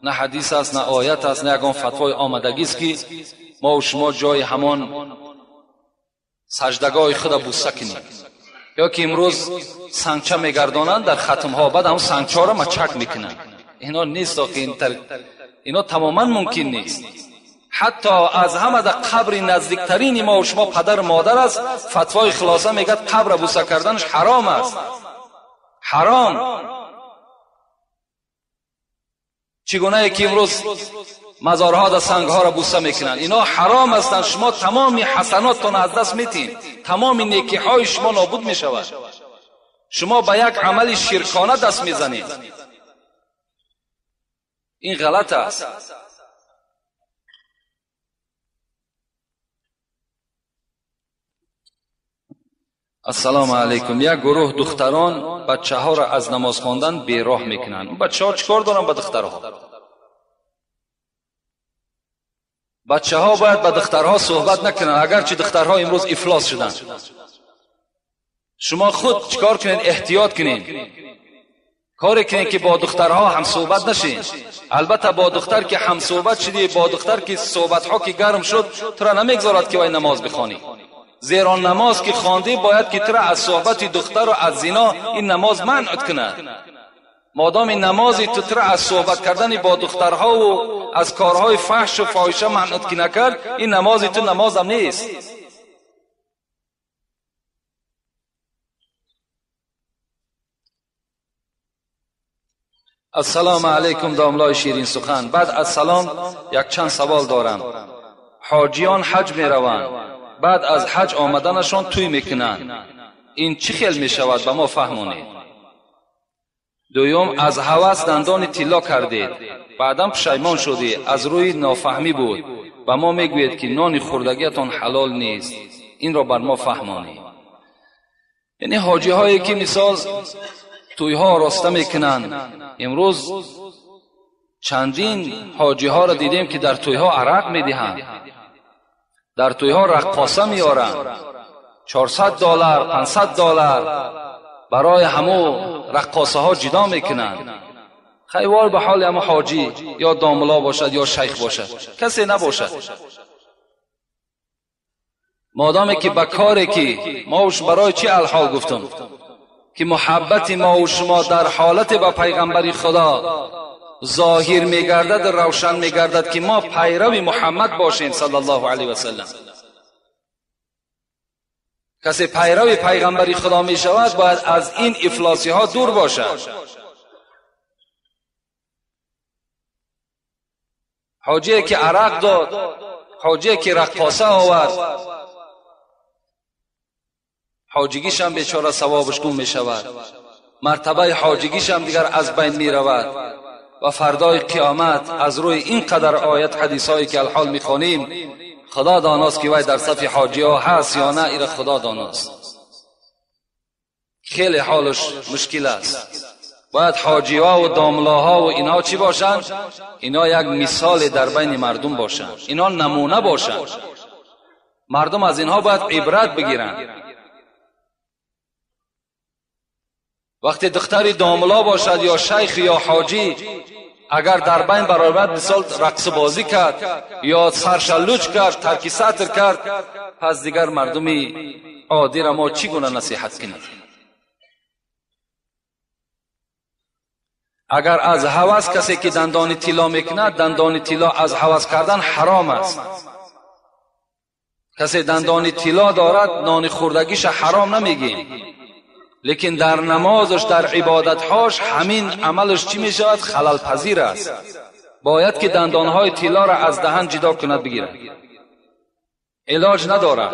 نه حدیث است، نه آیت است، نه یگان فتوای آمدگی است که ما و شما جای همان سجدگاه خود بوسه کنیم. یا که امروز سنگچه میگردانند در ختمها، بعد هم سنگچه را مچک میکنند. اینا نیست، اینا تماما ممکن نیست. حتی از همه در قبر نزدیکترین ما و شما پدر مادر است، فتوای خلاصه میگه قبر بوسه کردنش حرام است. حرام. چگونه که امروز مزارها در سنگها را بوسه میکنند، اینا حرام هستند. شما تمام حسناتتان از دست میتین، تمام نیکی های شما نابود میشود. شما به یک عمل شرکانه دست میزنید. این غلط است. السلام علیکم. یک گروه دختران بچه ها را از نماز خواندن بیراه میکنند. بچه ها چیکار دارن به دخترها؟ بچه ها باید به دخترها صحبت نکنند، اگرچه دخترها امروز افلاس شدند. شما خود چیکار کنین؟ احتیاط کنین، کاری کنین که با دخترها هم صحبت نشین. البته با دختر که هم صحبت شدی، با دختر که صحبت ها که گرم شد، تو را نمیگذارد که وای نماز بخوانی. زیرا نماز که خواندی باید که تو از صحبت دختر و از زنا این نماز منع کند. مادام این نمازی تو تر از صحبت کردن با دخترها و از کارهای فحش و فاحشه منع که نکرد، این نمازی تو نمازم نیست. السلام علیکم داملای شیرین سخن. بعد از سلام یک چند سوال دارم. حاجیان حج می روند، بعد از حج آمدنشان توی میکنند، این چی خیل می شود؟ به ما فهمونید. دوم، از هوس دندان طلا کردید، بعدا پشیمان شدی، از روی نافهمی بود، به ما میگویید که نان خوردگیتان حلال نیست، این را بر ما فهمانید. یعنی حاجی هایی که مثال تویها راسته میکنند، امروز چندین حاجی ها را دیدیم که در تویها عرق میدهند، در تویها رقاصه میارند، $400 $500 برای همو رقاصه ها جدا میکنند. خیوار به حال همو حاجی یا داملا باشد یا شیخ باشد، کسی نباشد. مادامی که به کاری که ما برای چی الحال گفتم که محبت ما و شما در حالت با پیغمبر خدا ظاهر میگردد، روشن میگردد که ما پیرو محمد باشیم صلی الله علیه و سلم. کسی پیرو پیغمبر خدا می شود باید از این افلاسی ها دور باشد. حاجی که عرق داد، حاجی که رقاصه آورد، حاجیگیش هم بیچاره ثوابش گم می شود، مرتبه حاجیگیش هم دیگر از بین می رود و فردای قیامت از روی این قدر آیت حدیث هایی که الحال می خوانیم، خدا داناست که وی در صف حاجی ها هست یا نه، ایره خدا داناست. خیلی حالش مشکل است. باید حاجی ها و داملاها و اینها چی باشند؟ اینا یک مثال در بین مردم باشند، اینا نمونه باشند، مردم از اینها باید عبرت بگیرند. وقتی دختری داملا باشد یا شیخ یا حاجی، اگر در بین برابر مثال رقص بازی کرد یا سرشلوچ کرد، ترکی سطر کرد، پس دیگر مردمی عادی را ما چگونه نصیحت کنیم؟ اگر از هوس کسی که دندان طلا میکند، دندان طلا از هوس کردن حرام است. کسی دندان طلا دارد، نان خوردگیش حرام نمیگیم، لیکن در نمازش، در عبادتهاش همین عملش چی می شود؟ خلل پذیر است. باید که دندانهای طلا را از دهن جدا کند بگیرد، علاج ندارد.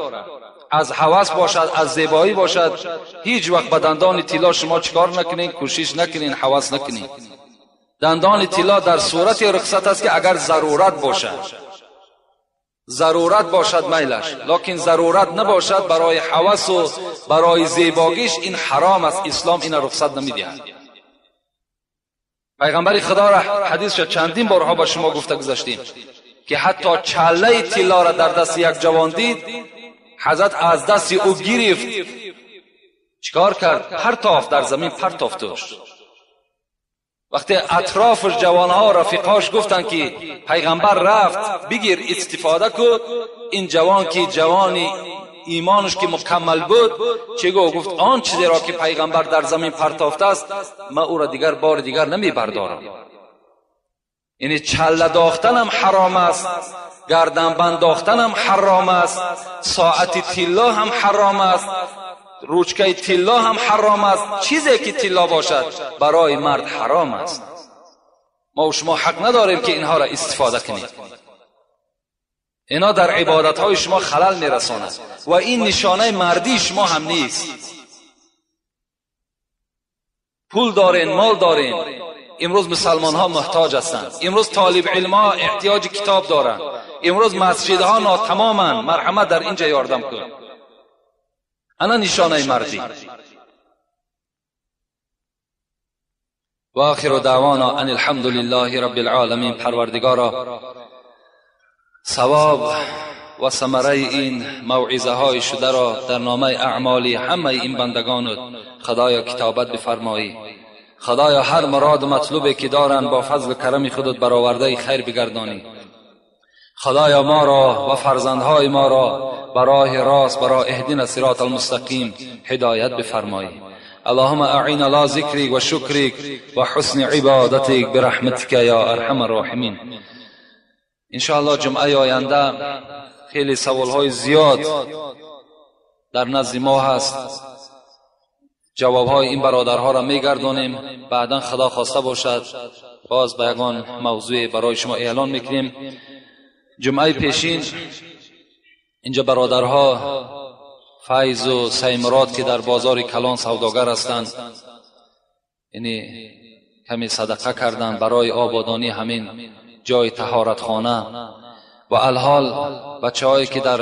از هوس باشد، از زیبایی باشد، هیچ وقت به دندان طلا شما چکار نکنین، کوشش نکنین، هوس نکنین. دندان طلا در صورت رخصت است که اگر ضرورت باشد، ضرورت باشد میلش، لکن ضرورت نباشد برای هوس و برای زیباگیش، این حرام است. اسلام این رخصت نمیدهد. پیغمبر خدا را حدیث شد چندین بارها با شما گفته گذاشتیم که حتی چله طلا را در دست یک جوان دید، حضرت از دست او گرفت، چیکار کرد؟ پرتافت در زمین، پرتافتش. وقتی اطرافش جوانها رفیقاش گفتند که پیغمبر رفت بگیر استفاده کن، این جوان که جوانی ایمانش که مکمل بود چه گفت؟ آن چیزی را که پیغمبر در زمین پرتافته است من او را دیگر بار دیگر نمی بردارم. یعنی چله داختن هم حرام است، گردن بند هم حرام است، ساعت طلا هم حرام است، روچکه طلا هم حرام است. چیزی که طلا باشد برای مرد حرام است. ما و شما حق نداریم که اینها را استفاده کنیم. اینا در عبادتهای شما خلل میرساند و این نشانه مردی شما هم نیست. پول دارین، مال دارین، امروز مسلمان ها محتاج هستند، امروز طالب علم ها احتیاج کتاب دارند، امروز مسجدها ناتمامند، مرحمت در اینجا یاردم کن. انا نشانه مردی. و آخر دعوانا ان الحمد لله رب العالمین. پروردگارا، ثواب و ثمره این موعظه های شده را در نامه اعمالی همه این بندگانت خدایا کتابت بفرمایی. خدایا هر مراد و مطلوبی که دارند با فضل و کرم خودت برآورده خیر بگردانی. خدایا ما را و فرزندهای ما را براه راست، برای اهدنا صراط المستقیم هدایت بفرمایی. اللهم اعین علی ذکرک و شکرک و حسن عبادتک برحمتک یا ارحم الراحمین. انشاءالله جمعه آینده خیلی سوالهای زیاد در نزد ما هست، جوابهای این برادرها را میگردانیم. بعدا خدا خواسته باشد باز به یگان موضوع برای شما اعلان میکنیم. جمعه پیشین اینجا برادرها فیض و سیمراد که در بازار کلان سوداگر هستند، یعنی کمی صدقه کردند برای آبادانی همین جای طهارتخانه. و الحال بچه هایی که در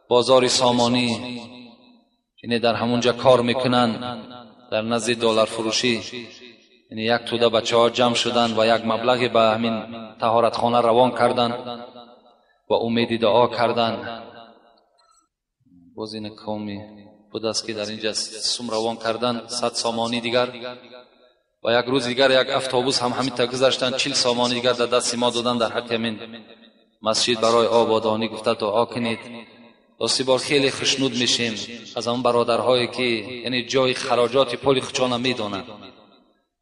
بازار سامانی، یعنی در همونجا کار میکنن در نزد دلار فروشی، یعنی یک توده بچه ها جمع شدن و یک مبلغی به همین طهارتخانه روان کردن و امید دعا کردن. باز این کامی بود است که در اینجا سوم روان کردن 100 سامانی دیگر، و یک روز دیگر یک اتوبوس هم همین تا گذاشتن 40 سامانی دیگر در دست ما دادن در حق همین مسجد برای آبادانی. گفته دعا کنید. راستی بار خیلی خشنود میشیم از آن برادرهایی که یعنی جای خراجات پول خودشان میدونند.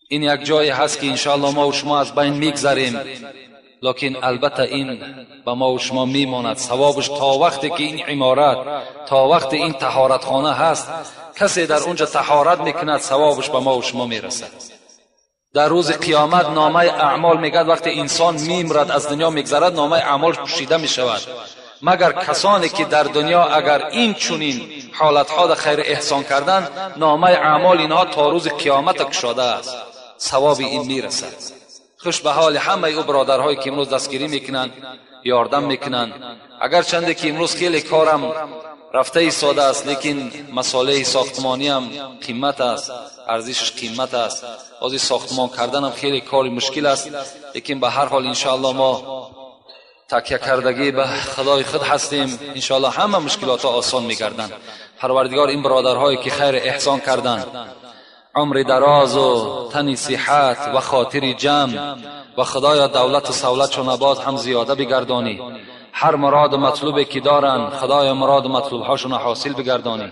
این یک جایی هست که انشاءالله ما و شما از بین میگذریم، لکن البته این به ما و شما میماند ثوابش تا وقتی که این عمارت، تا وقت این طهارتخانه هست، کسی در اونجا طهارت میکند ثوابش به ما و شما میرسد. در روز قیامت نامه اعمال میگد وقتی انسان میمرد از دنیا میگذرد نامه اعمالش پوشیده میشود، مگر کسانی که در دنیا اگر این چنین حالتها در خیر احسان کردن، نامه اعمال اینها تا روز قیامت کشاده است، ثواب این میرسد. خوش به حال همه او برادرهایی که امروز دستگیری میکنن، یاردم میکنن. اگر چنده که امروز خیلی کارم رفته ایستاده است، لیکن مساله ساختمانی هم قیمت است، ارزشش قیمت است. بازی ساختمان کردن هم خیلی کار مشکل است، لیکن به هر حال انشاءالله ما تکیه کردگی به خدای خود هستیم، انشاءالله همه مشکلات آسان میگردند. پروردگار این برادرهایی که خیر احسان کردند، عمر دراز و تنی صحت و خاطر جمع و خدایا دولت و سولتشان باز هم زیاده بگردانی. هر مراد و مطلوبی که دارن خدایا مراد و مطلوب هاشون حاصل بگردانی.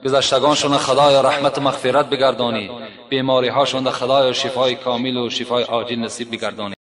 گذشتگانشون خدایا رحمت و مغفرت بگردانی. بیماری هاشون خدایا شفای کامل و شفای عاجل نصیب بگردانی.